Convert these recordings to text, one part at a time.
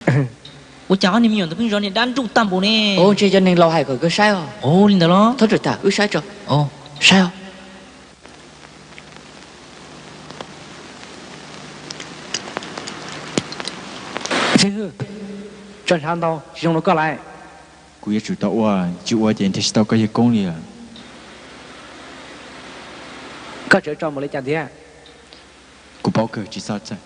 Ua cas ob niag me nyuam ntawd pheej zov niag dab nruj tag npaum ne? Ntshe cov neeg laus hais kom koj saib os. Ua li ntawd los? Thov txim tas, wb saib tso. Saib os. Xib hwb, tso ntshav ntau tsis zoo rau koj lawm. Kuv yuav tsum tau ua, tsis ua ces nrhiav tsis tau koj yawg koob li lawm. Koj tseem tso mus li cas thiab? Kuv paub kawg, tsis txhob txhawj.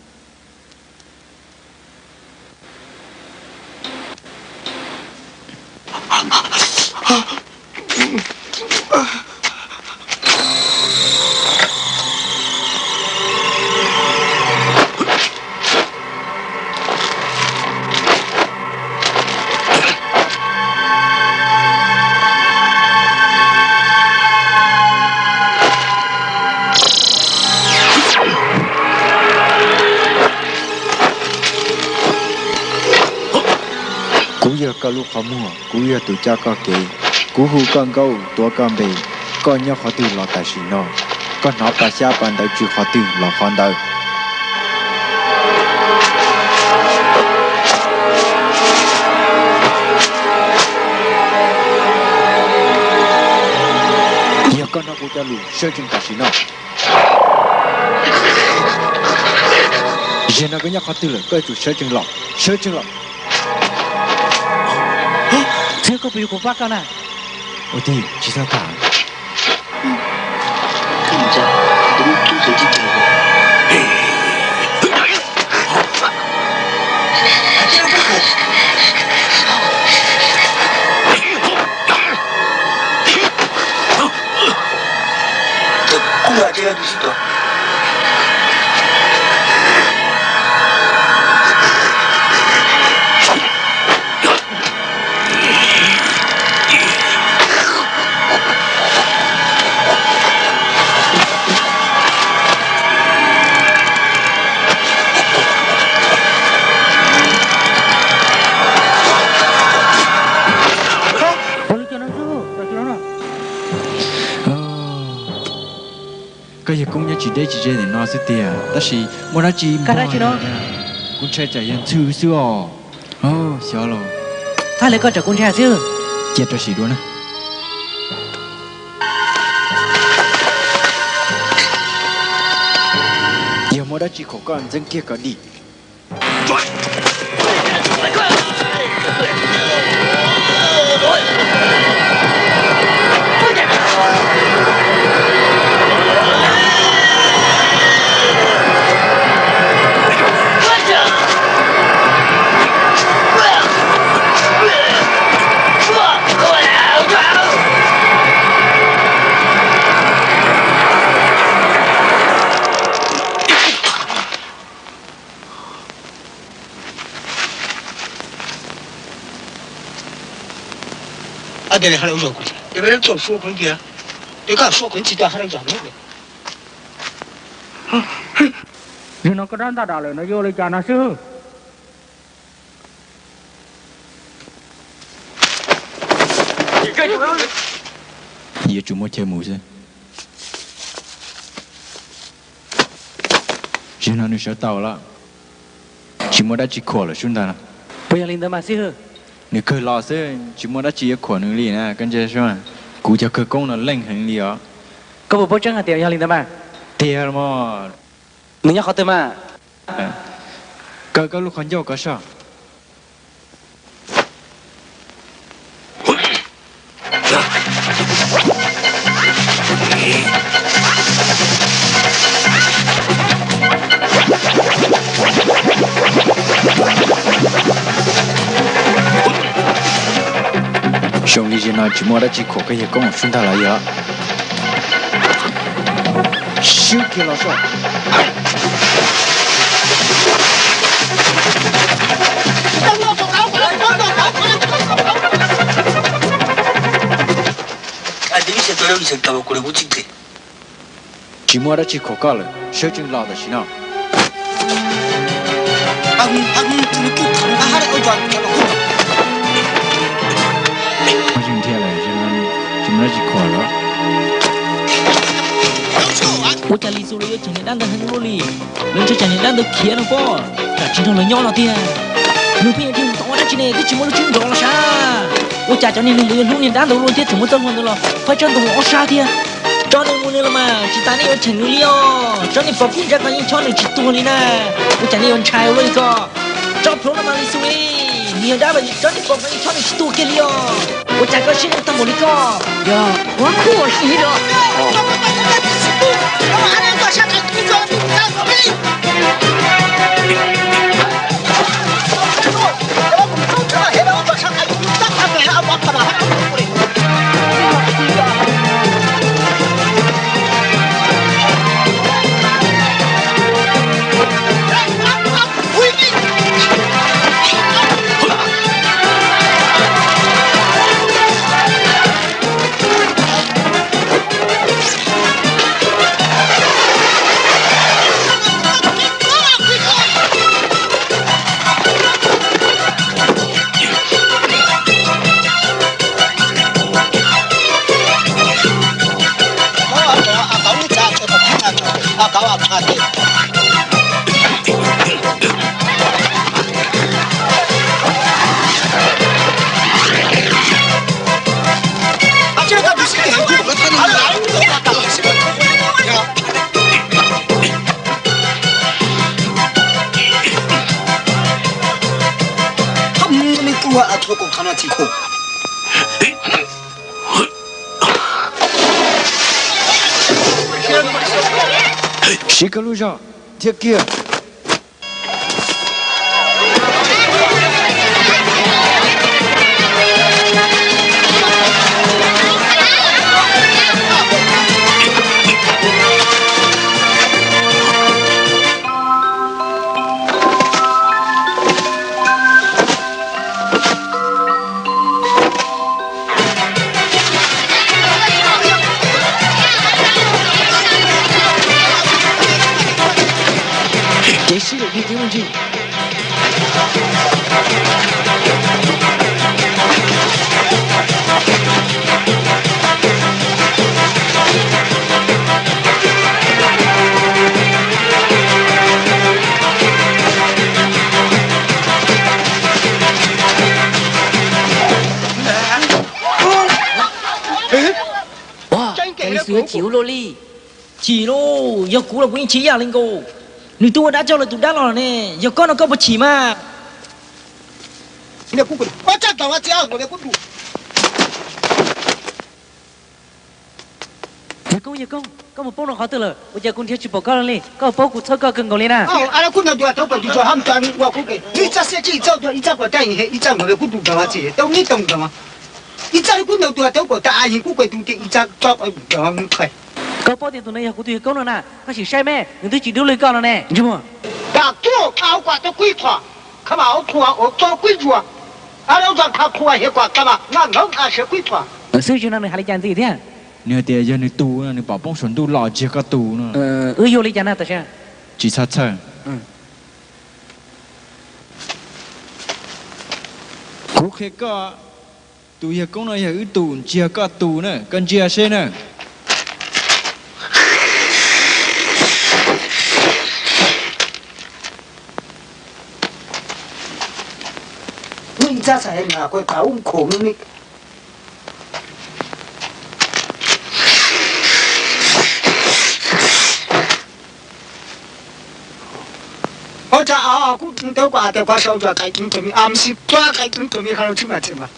Kuv yog koj lub qhov muag, kuv yog tus coj koj kev. Kuv hu koj nkauj tuav koj npe, koj nyob qhov twg los tam sim no? Koj hnov pa xyab pa ntawv tsw qhov twg los qhov ntawd. Yog koj hnov kuv cov lus, sawv tsees tam sim no. Zaum no koj nyob qhov twg lawm, koj yuav tsum sawv tsees los, sawv tsees los. Txiv, koj puas yuav kuv pab koj na? Ua tij, tsis txhob tham. Koj yawg koob nyob tsis deb tsis ze ntawm no xwb tiag, tab sis muaj dab tsi, kuv ntshai tsam yog ntxhw xwb os. Xyov los. Thaj li koj tsam kuv ntshai xwb. Cia rau sim dua na. Yog muaj dab tsi khuam koj ntxeev kiag kom dim. Zaum no koj rab ntaj dam lawm no yuav ua li cas no xwb? Yuav tsum muab coj mus xwb. Zaum no nws sawv tau lawm, tsis muaj dab tsi khuam lawm sub ntag no. Puas yog li ntawd mas xib hwb? Nws kawg los xwb, tsis muaj dab tsi yuav khuam nws li na, koj ntsia sub. Kuv cov khawv koob no leej heev li os. Koj puas paub tseeb hais tias yog li ntawd mas? Tiag los mas. Nws nyob qhov twg mas? Kaw koj lub qhov ncauj ko soj. Zoo li zaum no tsis muaj dab tsi khuam koj yawg koob sub ntag los yog. Swb kiag los soj. Tsis muaj dab tsi khuam koj lawm, sawv tsees los tam sim no. Muaj yeej thiaj lawm, tsis muaj dab tsi khuam lawm. Ua cas Lis Xus lawv yuav cawm niag dab ntawd heev luaj li? Lawv ntshe cawm niag dab ntawd khiav no pob, tsam tsis nrog lawv nyob no tiag. Nws pheej yuav dhia mus tom ua dab tsi ne, twb tsis muaj lub tswb nrov los sav. Ua cas cov niag neeg ntawd yuav hlub niag dab ntawd ua luaj thiab tseem muaj txoj hlua ntawd los phab tsawb ntoo ob sab thiab. Tso nws mus nws los mas tsis tas nej yuav cheem nws li os. Tsob niag pos kub ntsa ko yeej chob nws tsis tuag li na. Ua cas nej yuav ntshai ua luaj li ko? Tso plhuav no mas li xus li. Nws yog dab mas tsob niag pos ko yeej chob nws tsis tuag kiag li os. Ua cas koj siab zoo tag npaum li koj? Yog, kuv kuj ua si los. Siv koj lub zog thiab kiag. Kev sib lwm dig kev muaj ntsig. Ua, cas li xwb yuav chim ua luaj li? Chim lauj, yog kuv los kuv yeej chim ib yam li nkaus. Nws twb ua dab coj lawv tus dab los ne, yog koj no koj puas chim mas? Yawg koob, yawg koob, koj mus poob rau qhov twg lawm? Ua cas kuv nrhiav tsis pom koj li? Koj paub kuv txhawj koj kawg nkaus li na. Koj paub tias tus no yog kuv tus yawg koob no na, koj sim saib me, nws twb tsis dub li koj no ne. Ntsej muag. Xwb tsis no nws hais li cas ntxiv thiab? Nws hais tias yog nws tus no, nws pom poob saum ntuj los tsis yog koj tus no. Wb yuav li cas na tam sim? Tsis txhob txhawj. Kuv qhia koj, tus yawg koob no yog wb tus, tsis yog koj tus na, koj ntsia seb na. Ua cas kuv ntawd kuv hais tias koj sau cov kaim tus me, a, mus sim tua kaim tus me, ha, tsis mas tsis mas.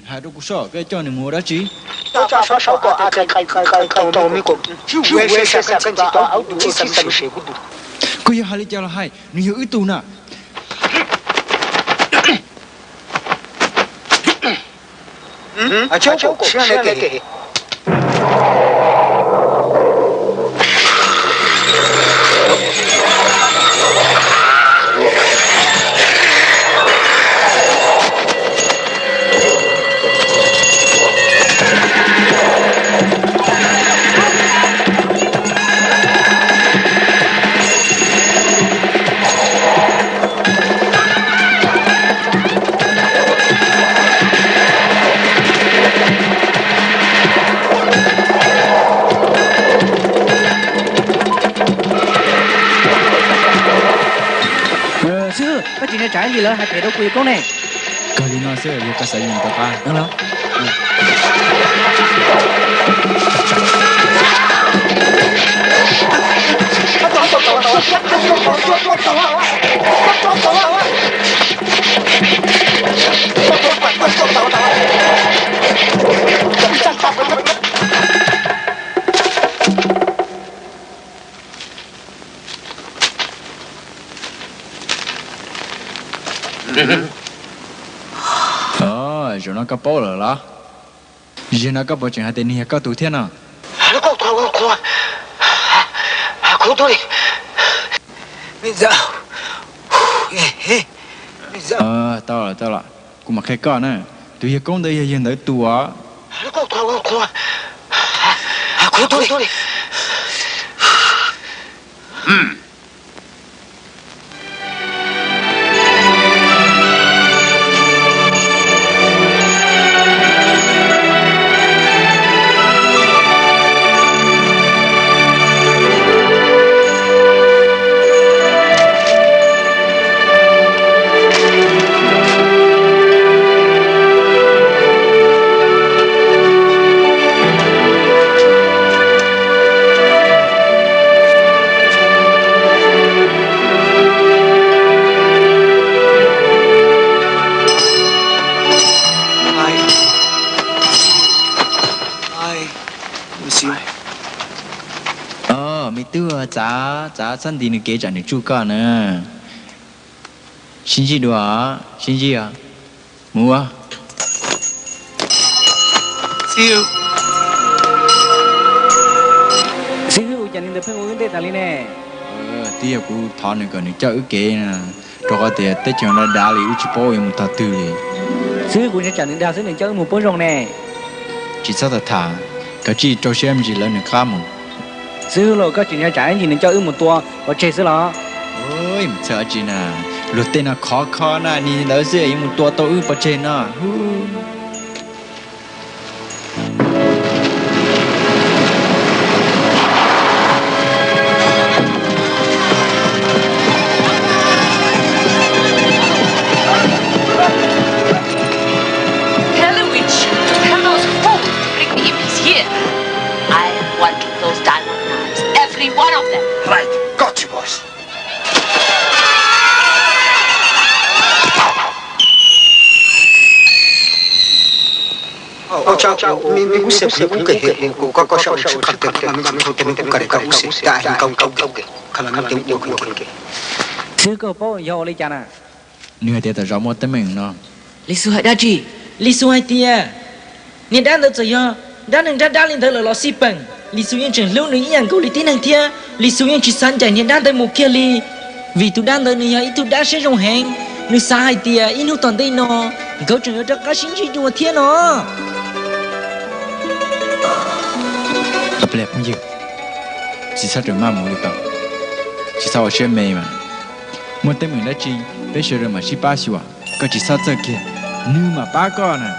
Hais rau kuv soj, koj coj nws mus ua dab tsi? Koj yog hais li cas los hais, nws yog wb tug na. Koj tsis ntshai tsam ib ntsis lawv hais phem rau kuv yawg koob ne? Kawg li no xwb, yog koj xav yuav mus rov qab. Zaum no koj paub lawm los? Zaum no koj puas tseem hais tias nws yog koj tus thiab no? Tau lawm, tau lawm, kuv mam qhia koj na. Tus yawg koob ntawd yog yawg ntawd tus os. Os, me tub, txav txav txhob ntis nws kev tsam nws tsuj koj na. Sib ntsib dua, sib ntsib os. Mus. Xib hwb, ua cas nws ntawd pheej ua wb ntej tas li ne? Twb yog kuv thov nws kom nws coj wb kev na, rau qhov tias teb chaws no dav li wb tsis paub yuav mus tog twg li. Xib hwb, kuv ntshai tsam nws dag xwb nws coj wb mus puab zoo ne. Tsis txhob tham tham, kav tsij rau siab me ntsis lawv nws qab mus. Xib hwb los, koj tsis ntshai tsam ib ntsis nws coj wb mus tua pov tseg xwb los? Mus txhawj dab tsi na, luag tej no khov kho na, nws ntawd xwb yuav mus tua tau wb pov tseg no. Tell the witch to tell those fools to bring the Impis here. I want those diamond knives, every one of them. Right, got you, boys. Ua tsaug, me kub xeem kuv kub kev, kuv koj koj saum tsis qhov twg, me ntsis thaum twg me kub ka de koj kub xeem, tab sis koj kub kev, koj me ntsis ua kub kev. Xib hwb, koj paub yog ua li cas na? Nws hais tias tom zos muaj teeb meem no. Lis Xus hais dab tsi? Lis Xus hais tias niag dab ntawd txawm yog dab neeg dab dab li ntawd lawm los xij peem, Lis Xus yeej tseem hlub nws ib yam nkaus li tib neeg thiab. Lis Xus yeej tsis xav ncaim niag dab ntawd mus kiag li, vim tus dab ntawd nws yog ib tug dab siab zoo heev. Nws xav hais tias ib hnub tom ntej no nkawd tseem yuav rov qab sib ntsib dua thiab no. Peb phooj ywg, tsis txhob rawm maj mus li ko, tsis txhob ua siab me mas. Muaj teeb meem dab tsi peb sawv daws mam sib pab xyuas, koj tsis txhob txhawj kiag, nws mam pab koj na.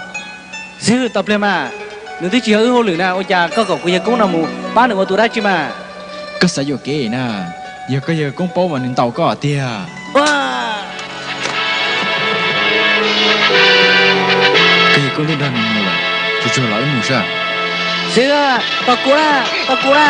Xib hwb, tau pliag mas, nws twb tsis yog wb hauj lwm na, ua cas koj kom kuv yawg koob no mus pab nws ua tus dab tsi mas? Koj xav yuam kev na, yog koj yawg koob paub mas nws ntaus koj tiag. Koj yawg koob twb nrog nws mus lawm, tsuag tsuag los wb mus saib. Xib hwb, tos kuv na, tos kuv na.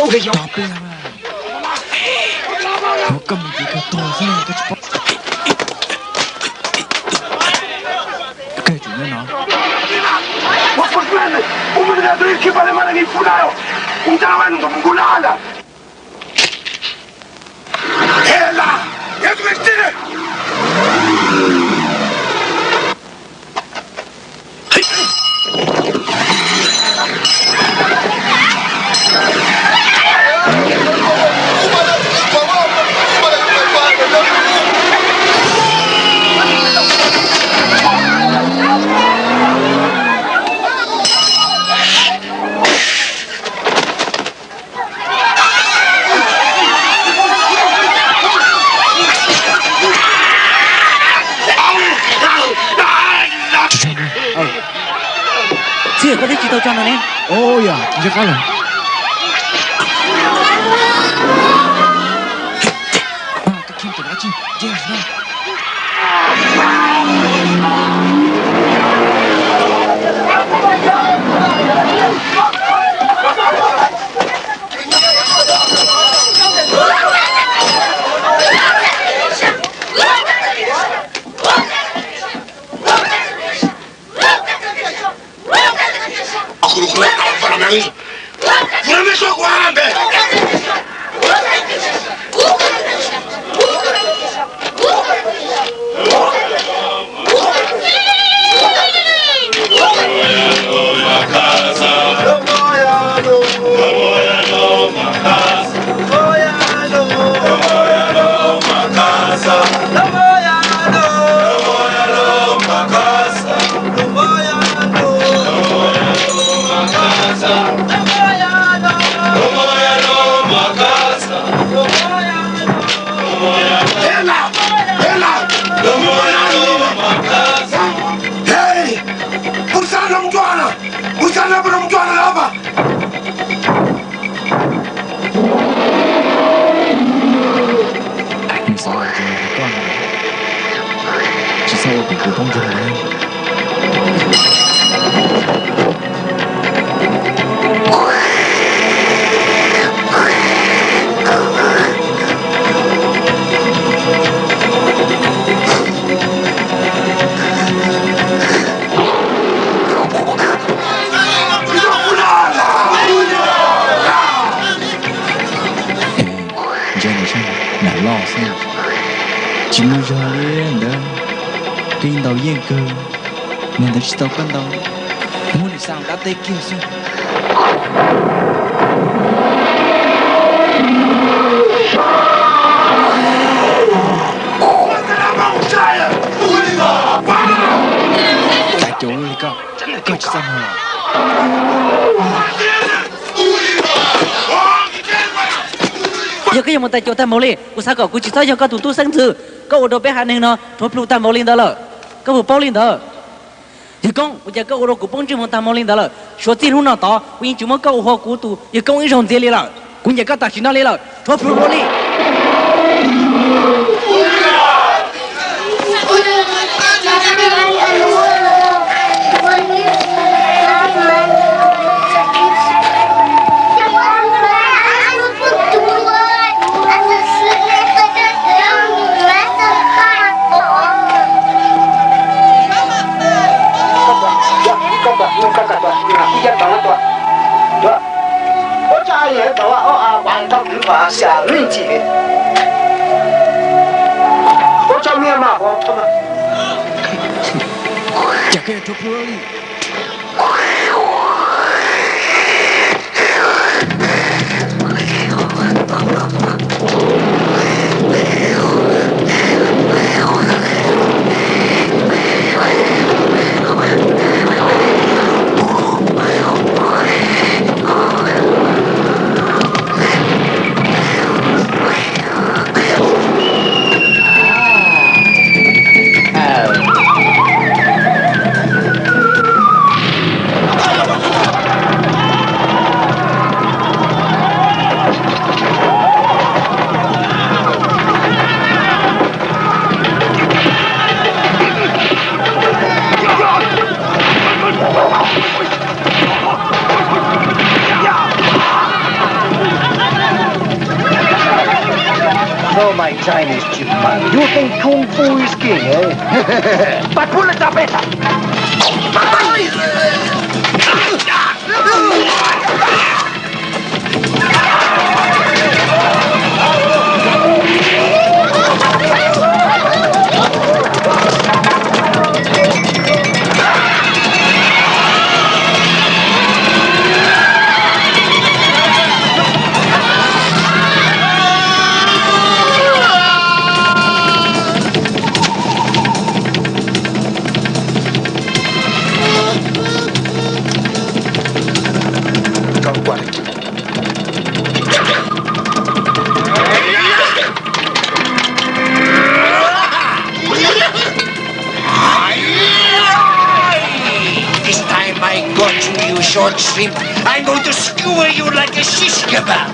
Tos peb, muab koj mus ces kawg tuag xwb koj tsis paub. Koj tsum nyob no. Tsis tsaug, koj twb tsis tau tso no ne. Ua yog tsis nco qab lawm. Koj khiav mus rau dab tsi? Nce mus no. Mus xav no puas rau mus cuag no los mas. Nws xav ua cas koj no, tsis txhob ua kuv tus phooj ywg no. Ntsia nws sab nram loj xwb, tsis muaj zog li ntawd. Koj yeej ntaus yeej kawg, niag ntawd tsis tau koj ntaus, muab nws xa dab teb kiag xwb. Cas cuag li koj, koj tsis txaj muag los? Yog koj yuav mus tais caus tag npaum li, kuv xav kom kuv tsis txhob yog koj tus tub xeeb ntxwv. Koj ua rau peb haiv neeg no rhuav plhu tag npaum li ntawd lawm, koj puas paub li ntawd? Yawg Koob, ua cas koj ua rau kuv poob ntsej muag tag npaum li ntawd lawm? Suav txij hnub no tod kuv yeej tsis muab koj ua hu ua kuv tus yawg Koob ib zaug ntxiv li lawm. Kuv nyiam koj tam sim no li lawm, rhuav plhu dua li. Cas koj yuav rhuav plhu li? So my Chinese chipmunk, you think kung fu is king, eh? But pull it up better. This time I got you, you short shrimp. I'm going to skewer you like a shish kebab.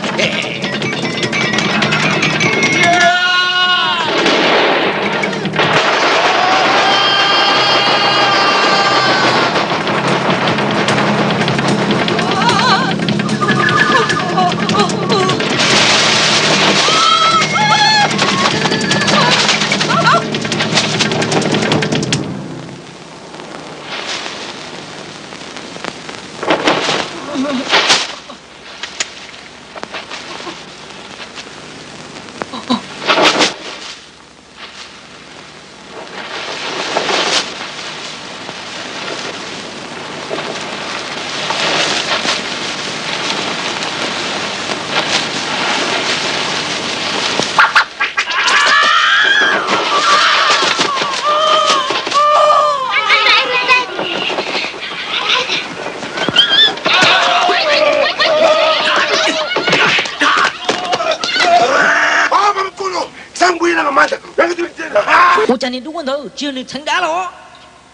Ua cas niag dub ntawd tsis yog nws txheev dab los?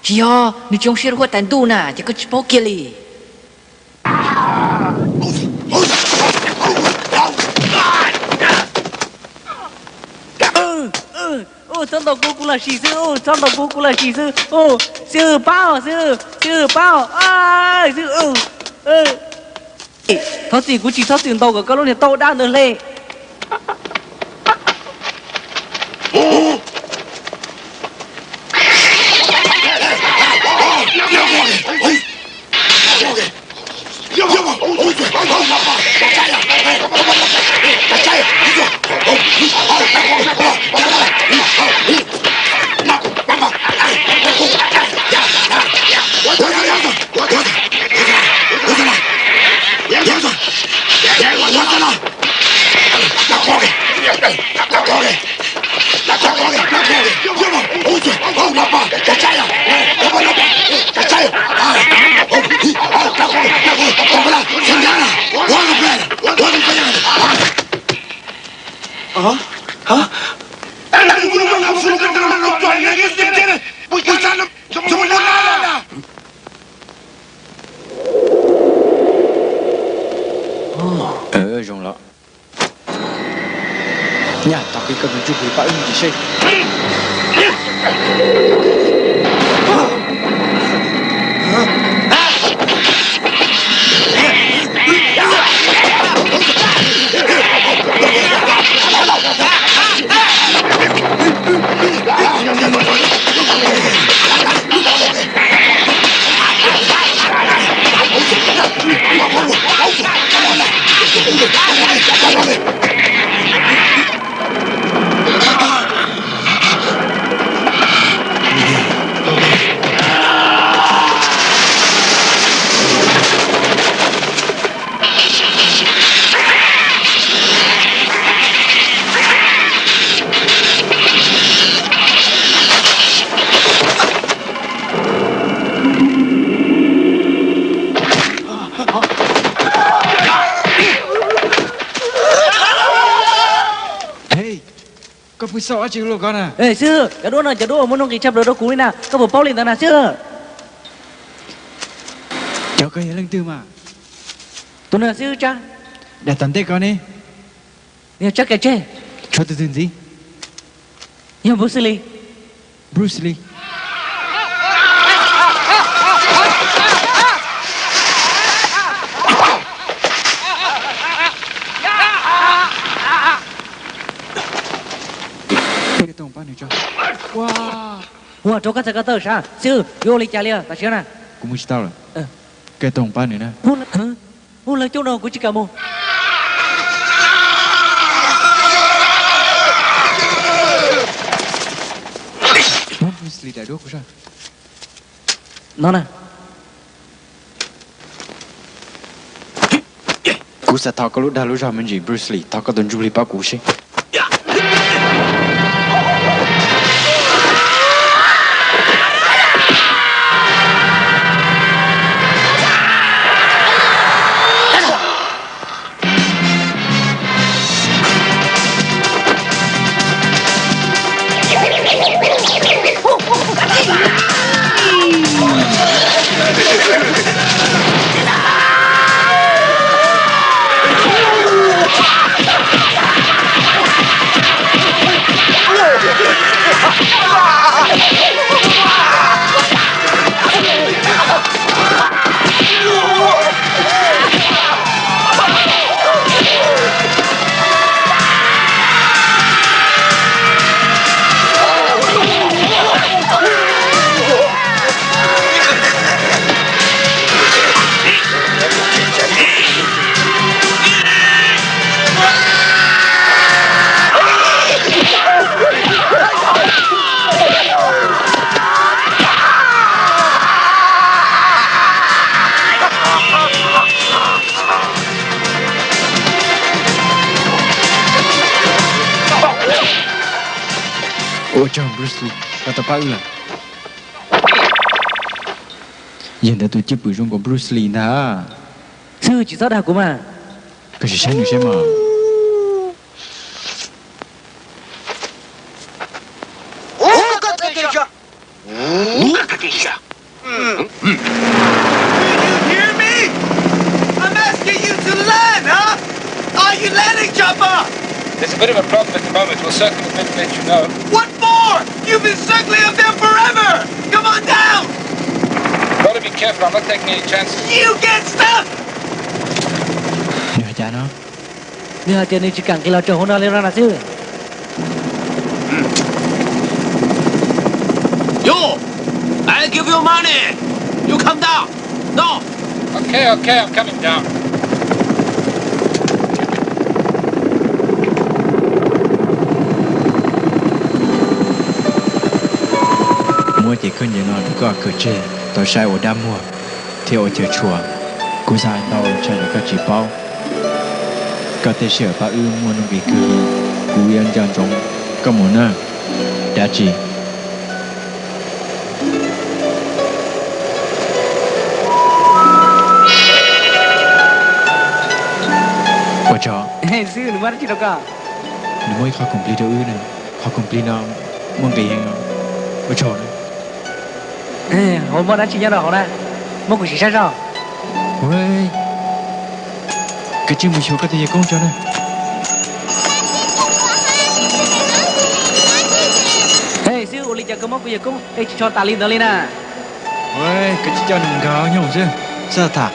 Tsis yog, nws tsis zoo siab rau huab tais ntuj na, ces koj tsis paub kiag li. Txhob ntaus kuv, kuv lam sim xwb, txhob ntaus kuv, kuv lam sim xwb, xib hwb pab, xib hwb pab, xib hwb. Thov txim, kuv tsis txhob txwm ntaus kom koj lub niag taub dab ntawd hle. Zoo los. Nyaj tau qhib koj tus ntsuj plig pab wb mus tim seb. Koj pheej xauj dab tsi los koj na? Xib hwb, cov duab no cov duab uas muaj nuj nqis tshaj plaws rau kuv li na, koj puas paub li ntawd na xib hwb? Cov koj yog leej twg mas? Tus no xib hwb Tsab. Dam tom ntej ko ne? Yog Tsab Kaim Tseg. Tshuav tus twg ntxiv? Yog Bruce Lee. Bruce Lee. Ua rau koj txhais ko taw sav. Xib hwb, yuav ua li cas li tam sim no na? Kuv mus tsis tau lawm. Koj tau pab nws na. Hu lawv coob no kuv tsis kam mus. Muab Bruce Lee daim duab kuv soj. No na. Kuv xav thov koj lub dag lub zog me ntsis Bruce Lee, thov koj tus ntsuj plig pab kuv seb. Ua tsaug Bruce Lee, koj tau pab wb lawm. Yog ntawd tus cwj pwm zoo nkaus Bruce Lee ntag. Xib hwb, tsis txhob dag kuv mas. Koj sim saib nws seb mas. Did you hear me? I'm asking you to land, huh? Are you landing, Chopper? There's a bit of a problem at the moment. We'll circle a bit and let you know. What for? You've been circling up there forever! Come on down! Gotta be careful, I'm not taking any chances. You get stuck! Nws hais cas no? Nws hais tias nws tsis kam nqis los rau hauv no li no na xwb. You! I give you money! You come down! No! Okay, okay, I'm coming down. Muab cev khaub ncaws no rau koj khaws tseg tau saib ua dab muag thiab ua chaw tshua. Kuv xav hais ntau tshaj li koj tsis paub. Koj tej sij hawm pab wb muaj nuj nqis kawg, kuv yuav nco ntsoov koj mus na, dab tsi. Ua tsaug. Xib hwb, nws muab dab tsi rau koj? Nws muab ib qho khoom plig rau wb na, qhov khoom plig no muaj nqis heev no. Ua tsaug na. Ho muaj dab tsi nyob rau hauv na? Muab kuv sim saib zoj. Koj tsij mus xyuas koj tus yawg koob tso na. Xib hwb, ua li cas koj muab kuv yawg koob es tsis tso tas li ntawd li na? Koj tsis coj nws nkag nyooj xwb, xav tham.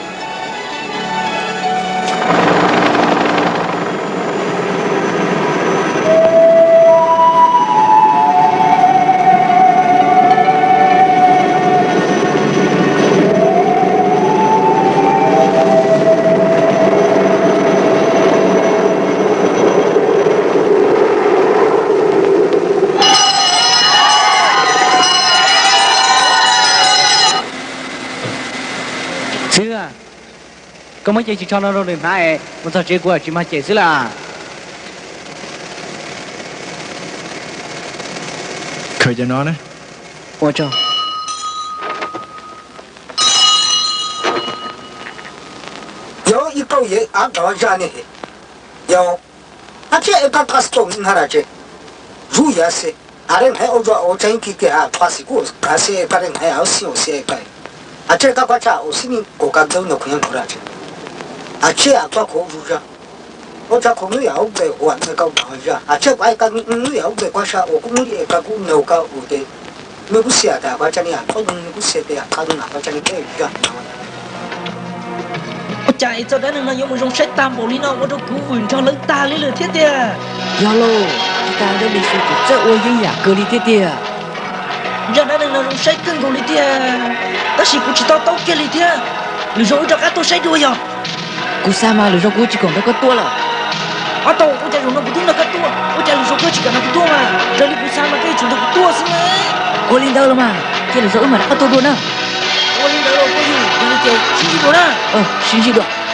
Xib hwb, koj muab cev ris tsho no rau nws hnav es mus txog tsev kuv tsis mag cem xwb las. Khaws cov no na. Ua tsaug. Yog ib kauj yev av dov zaj ne, yog ab thiab es kab kab txoom na das tse, zuj yav xwb, a le hnaiv ua zog ua tseeb kiag kiag a, qhov xim kuj kav xwb es kab le hnaiv a xij ua xwb es kab, a tse kab kab tsa ua xib nij kaum kab dawb ntawd kuv nyob ntawd das tse, a tse a txoj khuv zuj zog. Ua tsav khuv nub yam ub npe huam npe kau zog, a tse kuv kab nub yam ub npe kuab sab ua kuj nub li es kab kuj nug kab ua tes, nws kuj xia tas kuv tsa ni a txob nws kuj xia tes a qab nub na kuv tsa ni tej zog no. Cas es txoj dab neeg no yuav mus zoo saib tag npaum li no ua rau kuv vwm nrog lawv tag li lawm thiab tiag. Yog lauj, tsis tas zaj Lis Xus tseem txawj ua yeeb yam kawg li thiab tiag. Zaj dab neeg no zoo saib kawg nkaus li tiag, tab sis kuv tsis to taub kiag li thiab. Lwm zaus wb rov qab tuaj saib dua yog. Kuv xav mas lwm zaus kuv tsis kam nrog koj tuaj lawm. Ob tau, ua cas zaum no kuv twb nrog koj tuaj, ua cas lwm zaus koj tsis kam nrog kuv tuaj mas? Raws li kuv xav mas koj yuav tsum nrog kuv tuaj xwb ne. Ua li ntawd los mas, cia lwm zaus wb mam rov qab tuaj dua na. Ua li ntawd los kuj yog, yog li ces sib ntsib dua na. Sib ntsib dua.